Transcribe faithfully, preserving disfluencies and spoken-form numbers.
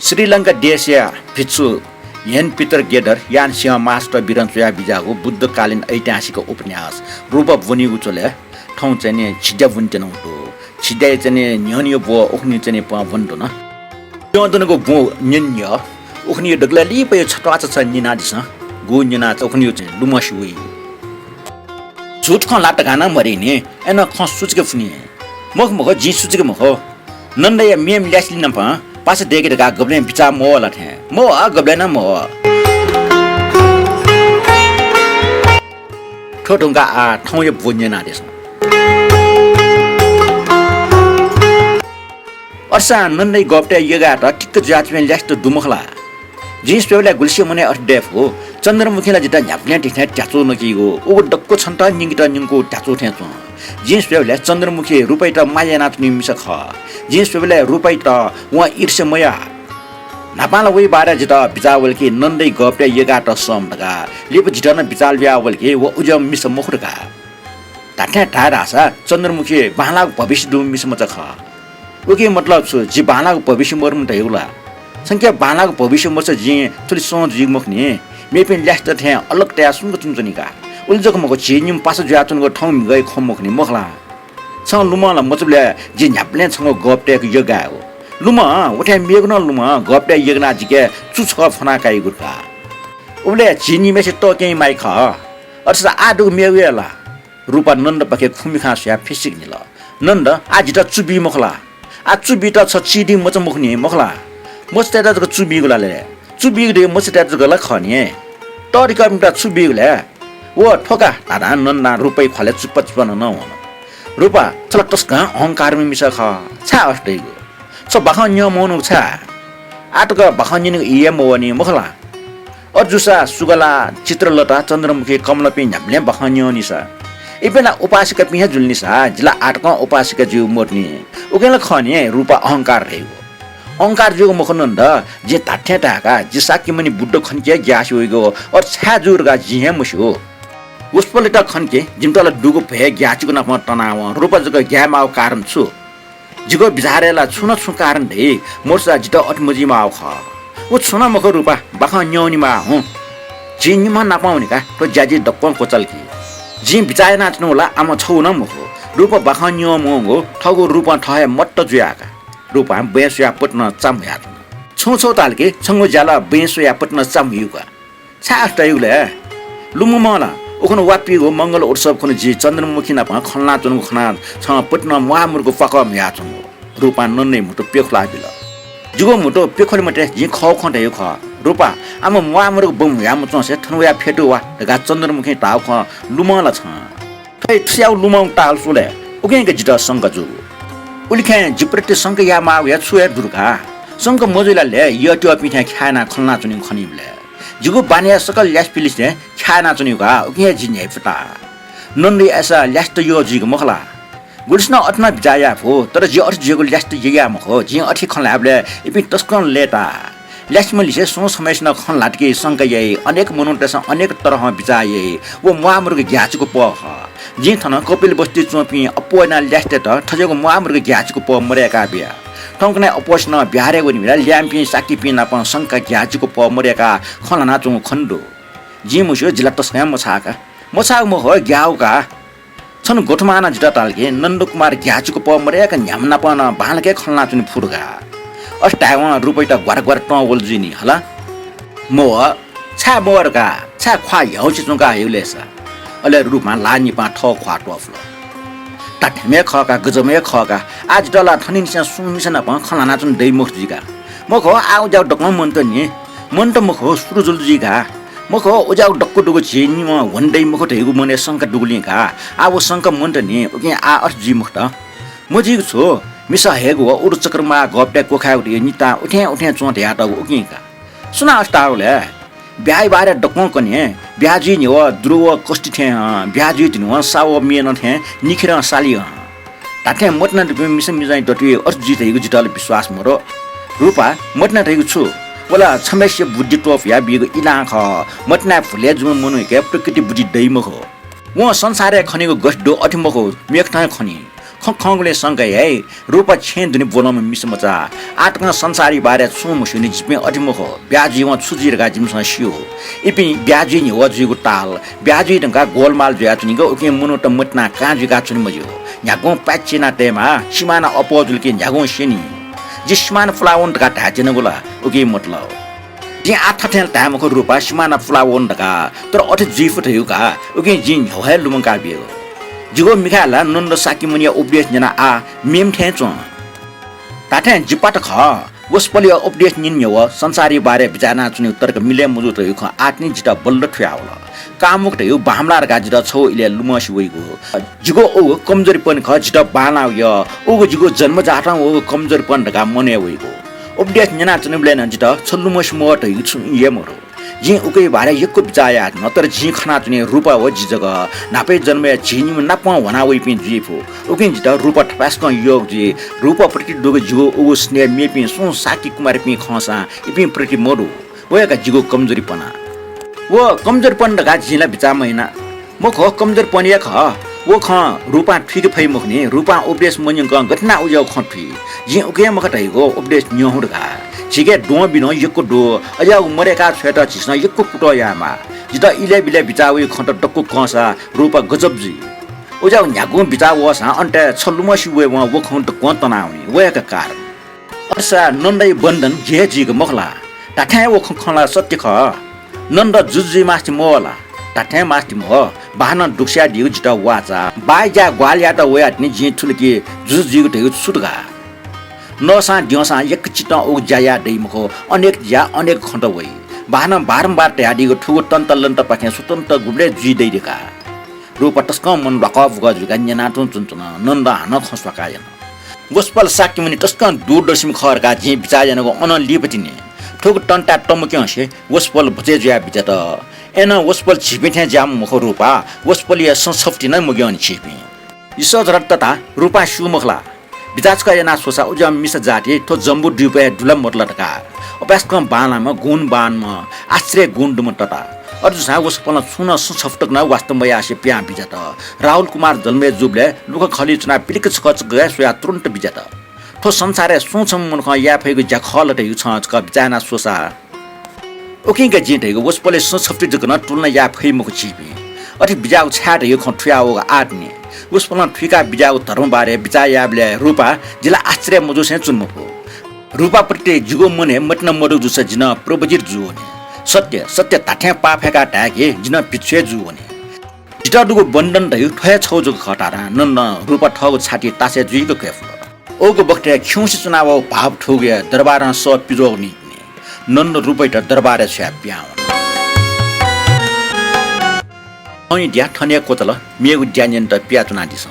श्रीलंका देशया भिक्षु हेन पितर गेदर यान सिंह मास्टर बिरं च्वया बिज्याःगु बुद्धकालीन ऐतिहासिक उपन्यास रूपा ब्वनीगु च्वलय् थौं चाहिँ नि झिद्या ब्वने त्यनागु दु। झिद्याया चाहिँ नि न्ह्यःनियो ब्व उखुन्हु चाहिँ नि पं ब्वने धुन। च्वंदुगु ब्व न्यने न्यः उखुन्हु दकलय् लिपाया छत्वाःचा छं न्यनादिसँ। गु न्यनाः उखुन्हु चाहिँ लुमंसे वइ। झूठ खँ ल्हात धकाः नं मदय् नि, अय्नं खँ सुचुके फुनि। मखु मखु, जिं सुचुके मखु। नन्दया मेम्ह ल्यासेंलि नाप पासा दय्के धकाः गबलें बिचाः मवः ला थें? मवः, गबलें नं मवः। थ्व धुंकाः आः थौंया ब्व न्यनादिसँ। अथेसां नन्दया गःपतय् यगायेत ठिक्क जुयाच्वंम्ह ल्यासेत दु मखु ला? जिं स्वयेबलय् गुलिसे मनय् अथे दयेफु, चन्द्रमुखीं ला जितः न्ह्याबलें थें थ्याचु नकीगु, उगु दक्व छन्त न्यंकेत न्यंकूगु थ्याचु थें च्वं। जिं स्वयेबलय् चन्द्रमुखी रूपायात माया यानाच्वनीम्ह मिसा खः। जिं स्वयेबलय् रूपायात वं ईर्ष्या मयाः। न्हापां ला वया बारे जितः बिचाः वल कि नन्दया गःपतय् यगायेत सःम्ह धकाः, लिपा जितः नं बिचाः लुया वल कि व उज्याःम्ह मिसा मखु धकाः। धात्थें धाये धाःसा चन्द्रमुखी बांलाःगु भविष्य दुम्ह मिसा मचा खः। उकिं मतलब छु, जि बांलाःगु भविष्य मदुम्ह धयागु ला? छंके बांलाःगु भविष्य मचा जिं थुलि च्वं जुइगु मखु नि। मेपिं ल्यासेत थें अलग तयाः सुम्क च्वंच्वनी का। उलि जक मखु, झी निम्ह पासा जुयाच्वनागु थौं म्हिगःया खँ मखु नि, मखु ला? छं लुमं ला मचाबलय् जि न्ह्याबलें छंगु गःपतय्‌के यगायेगु। लुमं, उथें मेगु नं लुमं गःपतय् यगानाः जिके चु छकः फ्वना काइगु का। उबलय् झी निम्हय्‌सित तःकें माइ खः। अथेसा आः दुगु मेगु हे ला? रूपा नन्दपाखे खुमिखां स्वयाः फिसिक न्हिल। नन्द, आः जितः चु बी मखु ला? आः चु बीत छ चिधीम्ह मचा मखु नि, मखु ला? मचातय्‌त जक चु बीगु ला ले? चु बीगु धइगु मचातय्‌त जक ला खः नि। तःधिकःपिन्त छु बीगु ले? व थ्व का धाधां नन्दां रूपाया ख्वालय् चुप्पा चुप्पा नं वन। रूपा, छ ला तसकं अहंकारम्ह मिसा खः। छाय् अथे धइगु? छ बाखं न्यं मवंगु छाय्? आः तक बाखं न्यनेगु ई हे मवःनि, मखु ला? अथे जूसा सुगला, चित्रलता, चन्द्रमुखी, कमलापिं न्ह्याबलें बाखं न्यंनिसा। इपिं ला उपासिकापिं हे जुल निसा, जि ला आः तकं उपासिका ज्यू मदुनि। उकिं ला खः नि रूपा अहंकार धइगु। अहंकार ज्यूगु मखु नन्द, जिं धात्थें धाये का, जि शाक्यमुनि बुद्ध खनिके ग्यासे वइगु, अथे छाय् जू धकाः जिं हे मस्यू। वसपोलयात खनिके जिमित ला दुगु भय ग्याःचिकु नाप तनावं रूपा जक ग्याये माःगु कारण छु? जिगु बिचारय् ला छुं न छुं कारण दइ, मरुसा जितः अथे मजुइमाःगु खः। व छुं नं मखु रूपा, बाखं न्यंवनेमाः हुँ। जिं निम्हं नापं वने का, थ्व ज्याझी दक्वं क्वचाल कि। जिं बिचाः यानाच्वनागु ला आम्ह छगू नं मखु, रूपा बाखं न्यं मवंगु थःगु रूपं थः हे मत्त जुया का। रूपां बँय् स्वयाः पतिनं चाम्ह हुयाच्वन। छुं छुं धाल कि छंगु ज्या ला बँय् स्वयाः पतिनं चाम्ह हुइगु का। छाय् अथे धयागु ले? लुमंम्ह ला, उखुन्हु वाःपिनिगु मंगल उत्सव खुन्हु जि चन्द्रमुखी नाप खँ ल्हानाच्वनागु खनाः छं पतिनं म्वाःमदुगु प्वाकः म्हुयाच्वंगु। रूपां नन्दया म्हुतु प्यखुला बिल। जिगु म्हुतु प्यखुले मते, जिं खःगु खँ धयागु खः। रूपा, आम्ह म्वाःमदुगु बँ म्हुयामच्वंसे थन वयाः फ्यतुः वा धकाः चन्द्रमुखीं धाःगु खँ लुमं ला छं? थ्व हे थुयागु लुमंगु ताल स्वले, उकिं हे जितः शंका जूगु। उलिखय् जि प्रति शंका यायेमाःगु हे छु हे दु धकाः? शंका मजुइ ला ले, यःत्यःपिं थें ख्याः यानाः खँ ल्हानाच्वनीगु खनीबलय्? जिगु बानिया सकल ल्यासेपिलिसे ख्याः यानाच्वनीगु का, उकिं हे जि न्ह्यइपुता। नन्दया अय्‌सा ल्यासेत यः जुइगु मखु ला? गुलिसिनं अथे नं बिचाः याये फु, तर जि अथे जुइगु ल्यासेत ययाः मखु। जिं अथे खँ ल्हायेबलय् इपिं तसकं लय्‌ताः। ल्यासेम्ह लिसे सुं छम्हय्‌सिनं खँ ल्हात कि शंका याइ, अनेक मनूतय्‌सं अनेक तरहं बिचाः याइ। व म्वाःमदुगु ग्याःचिकु पः खः। जिं थन कपिलवस्तुइ च्वंपिं अप्वः यानाः ल्यासेतय्‌त थज्याःगु म्वाःमदुगु ग्याःचिकु पः मदय्‌का बिया। थौंकन्हय् अप्वःसिनं बिहारय् वनेबलय् ल्याय्‌म्हपिं शाक्यपिं नाप शंका ग्याःचिकु पः मदय्‌काः खँ ल्हानाच्वंगु खने दु। जिं मस्यू, जि ला तसकं हे मछाः का। मछाःगु मखु, ग्याःगु का। छन्हु ग्वथुमानं जितः धाल कि नन्दकुमार ग्याःचिकु पः मदय्‌काः न्ह्याम्ह नाप नं बांलाक हे खँ ल्हानाच्वने फु धकाः। अथे धायेवं रूपायात ग्वारा ग्वारा तं वल जुइ नि हला। मवः, छाय् मवः धकाः, छाय् ख्वाः ह्याउँसे च्वंकाः हयेगु ले सा? अले रूपां ल्हाः निपां थः ख्वाः त्वपुल। धात्थें हे खः का, गजब हे खः का। आः जितः ला थनिंनिसें सुं मिसा नाप खँ ल्हानाच्वने दइ मखुत जुइ का। मखु, आः उज्याःगु दक्वं मन्त नि। मन्त मखु, सुरु जुल जुइ का। मखु, उज्याःगु दक्व दुगु झी निम्हं ह्वने दइ मखु धइगु मनय् शंका दुगुलिं का। आः व शंका मन्त नि, उकिं आः अथे जुइ मखुत। मजुइगु छु, मिसा हयेगु व उदुचक्रमाः गःपतय् क्वखायेगु धइगु नितां उथें उथें च्वं धयातःगु उकिं का। सुनां अथे धाःगु ले? ब्याहा बारे दक्वं कने, ब्याहा जुइ न्ह्यः दुरु व कष्टि थें हं, ब्याहा जुइ धुन व सा व मेनं थें निखिरं साली हं। धात्थें मतिना दुपिं मिसा मिजंया दथुइ अथे जुइ धइगु जितः ला विश्वास मदु। रूपा, मतिना धइगु छु? व ला छम्हय्‌सिया बुद्धि त्वपुया बीगु इलां खः। मतिनाय् भुलय् जूम्ह मनूयाके प्रकृति बुद्धि दइ मखु। वं संसारय् खनीगु गति दु अथे मखु, मेखतं हे खनी। खँ खंगुलिं संका याइ, रूपा छेँय् दुने ब्वलंम्ह मिसा मचा। आः तकं संसारया बारे छुं मस्यूनि जिपिं अथे मखु। ब्याहा जुइवं छु जुइ धकाः जिमिसं स्यू। इपिं ब्याहा जुइ न्ह्यः जुइगु ताल, ब्याहा जुइ धुंकाः गोलमाल जुयाच्वनीगु, उकिं मनूत मतिना कां जुइकाच्वने मज्यू। न्ह्यागुं पाय्छि याना तयेमाः, सिमाना अप्वः जुल कि न्ह्यागुं स्यनी। जि सिमाना पुलावन धकाः धायेत्यनागु ला? उकिं मतलब। जिं आः थथें धाये मखु रूपा सिमाना पुलावन धकाः, तर अथे जुइफु धयागु का, उकिं जिं न्ह्यः हे लुमंका बियागु। जिगु मिखाय् ला नन्द शाक्यमुनिया उपदेश न्यनाः आः मेम्ह थें च्वं। धात्थें जिपात खः, वसपोलया उपदेश न्यने न्ह्यः संसारया बारे बिचाः यानाच्वनेगु तर्क मिलय् मजू धयागु खँ आः तिनि जितः बल्ल थुयावल। कामुक धयागु बांमलाः धकाः जितः छगू इलय् लुमंसे वइगु। जिगु उगु कमजोरीपन खः, जितः बांलाः वइ। उगु जिगु जन्मजातं वःगु कमजोरीपन धकाः मनय् वइगु। उपदेश न्यनाच्वनेबलय् नं जितः छ लुमंसे मवः धयागु छुं हे मदु। जिं उकिया बारे यक्व बिचाः याये धुन, तर जिं खनाच्वनी रूपा व जि जक न्हापाया जन्मय् झी निम्ह नापं ह्वाना वइपिं जुइफु। उकिं जितः रूपा थपाय्सकं यःगु जुइ। रूपा प्रति दुगु जिगु उगु स्नेह मेपिं सुं शाक्य कुमारीपिं खंसां इपिं प्रति मदु। व हे का जिगु कमजोरीपना। व कमजोरीपन धकाः जिं ला बिचाः मयाना। मखु, कमजोरीपन हे खः। व खँ रूपां थुइके फइ मखुनि। रूपां उपदेश मन्यंकं गथे यानाः उज्याःगु खँ थुइ? जिं उकिं हे मखु धयागु उपदेश न्यँ हुँ धकाः। झीके द्वं बिद्वं यक्व दु। अज्याःगु मदय्का छ्वयेत झीसं यक्व कुतः यायेमाः। जितः इलय् बिलय् बिचाः वइगु खँत दक्व कंसा रूपा गजब जुइ। उज्याःगु न्ह्यागुं बिचाः वःसां अन्तय् छ लुमंसे वयेवं व खँ दक्वं तनावनी। व हे का कारण। अय्सा नन्दया बन्धन गय् जुइगु मखु ला? धात्थें हे व खँ, खँ ला सत्य खः। नन्द जुजु जुइ मास्ति मवः ला? धात्थें मास्ति मवः। बाःनं दुगुसिया दीगु जितः वाःचा। बाःया ज्याय् ग्वाहालि यायेत वयातिनि जिं थुलि कि जुजु जुइगु धयागु छु धकाः। नःसां द्यंसां यक्व चित्तं उगु ज्या याये दइ मखु। अनेक ज्या, अनेक खँत वइ। बाःनं बारम्बार धयादीगु थुगु तन्त लन्तपाखें स्वतन्त्र गुबलय् जुइ दइ धकाः। रूपा तसकं मन ल्वाकः बुकः जुइकाः न्यनातुं च्वनाच्वन। नन्द हानं खँ स्वाकाः यान। वसपोल शाक्यमुनि तसकं दूरदर्शी खः धकाः जिं बिचाः यानागु अनं लिपा तिनि। थुगु तन्ताय् तमुक्यंसे वसपोल बचय् जुयाः बिज्यात। अय्नं वसपोल झीपिं थें ज्याःम्ह मखु रूपा, वसपोलया संस्कृति नं मग्यंनि झीपिं। जिसः धरत तता रूपां स्यू मखु ला? बिचाः छकः यानाः स्वसा उज्याःम्ह मिसा जाति थ्व जम्बुद्वीपय् हे दु ला मदु ला धकाः। अपाय्सकं बांलाःम्ह, गुणवानम्ह, आश्चर्य गुण दुम्ह तता। अथे जूसां वसपोलं छुं नं संस्कृति नं वास्ता मयासें पिहां बिज्यात। राहुल कुमार जन्म जूबलय् लुखा खलि च्वनाः पिलिक छकः छकः हे स्वयाः तुरुन्त बिज्यात। थ्व संसारय् सुं छम्ह मनुखं याये फइगु ज्या खः ला धइगु छं छकः बिचाः यानाः स्वसा। उकिं का जिं धइगु वसपोलया संस्कृति जक नं तुलना याये फइ मखु झीपिं। अथे बिज्याःगु छाय् धइगु खँ थुयावःगु आः तिनि। वसपोलं थुइकाः बिज्याःगु धर्म बारे बिचाः यायेबलय् रूपा जि ला आश्चर्य मजूसें च्वने मफु। रूपा प्रति जिगु मन हे मतिना मदु जूसा जि नं प्रव्रजित जूवनी। सत्य, सत्य धात्थें पाफय्काः धाये कि जि नं भिक्षु हे जूवनी। जितः दुगु बन्धन धइगु थ्व हे छगू जक खः धाःसा नन्दं रूपा थःगु छाति तासय् जुइक कय् फुल। उगु बखतय् खिउँसे च्वनावःगु भाव थूगु हे दरबारं सः पिज्वःगु निंतिनि नन्द रूपायात दरबारय् छ्वयाः पिहां वन। थौंया द्या थन हे क्वचाल, मेगु द्या न्यनेत पियाच्वनादिसँ।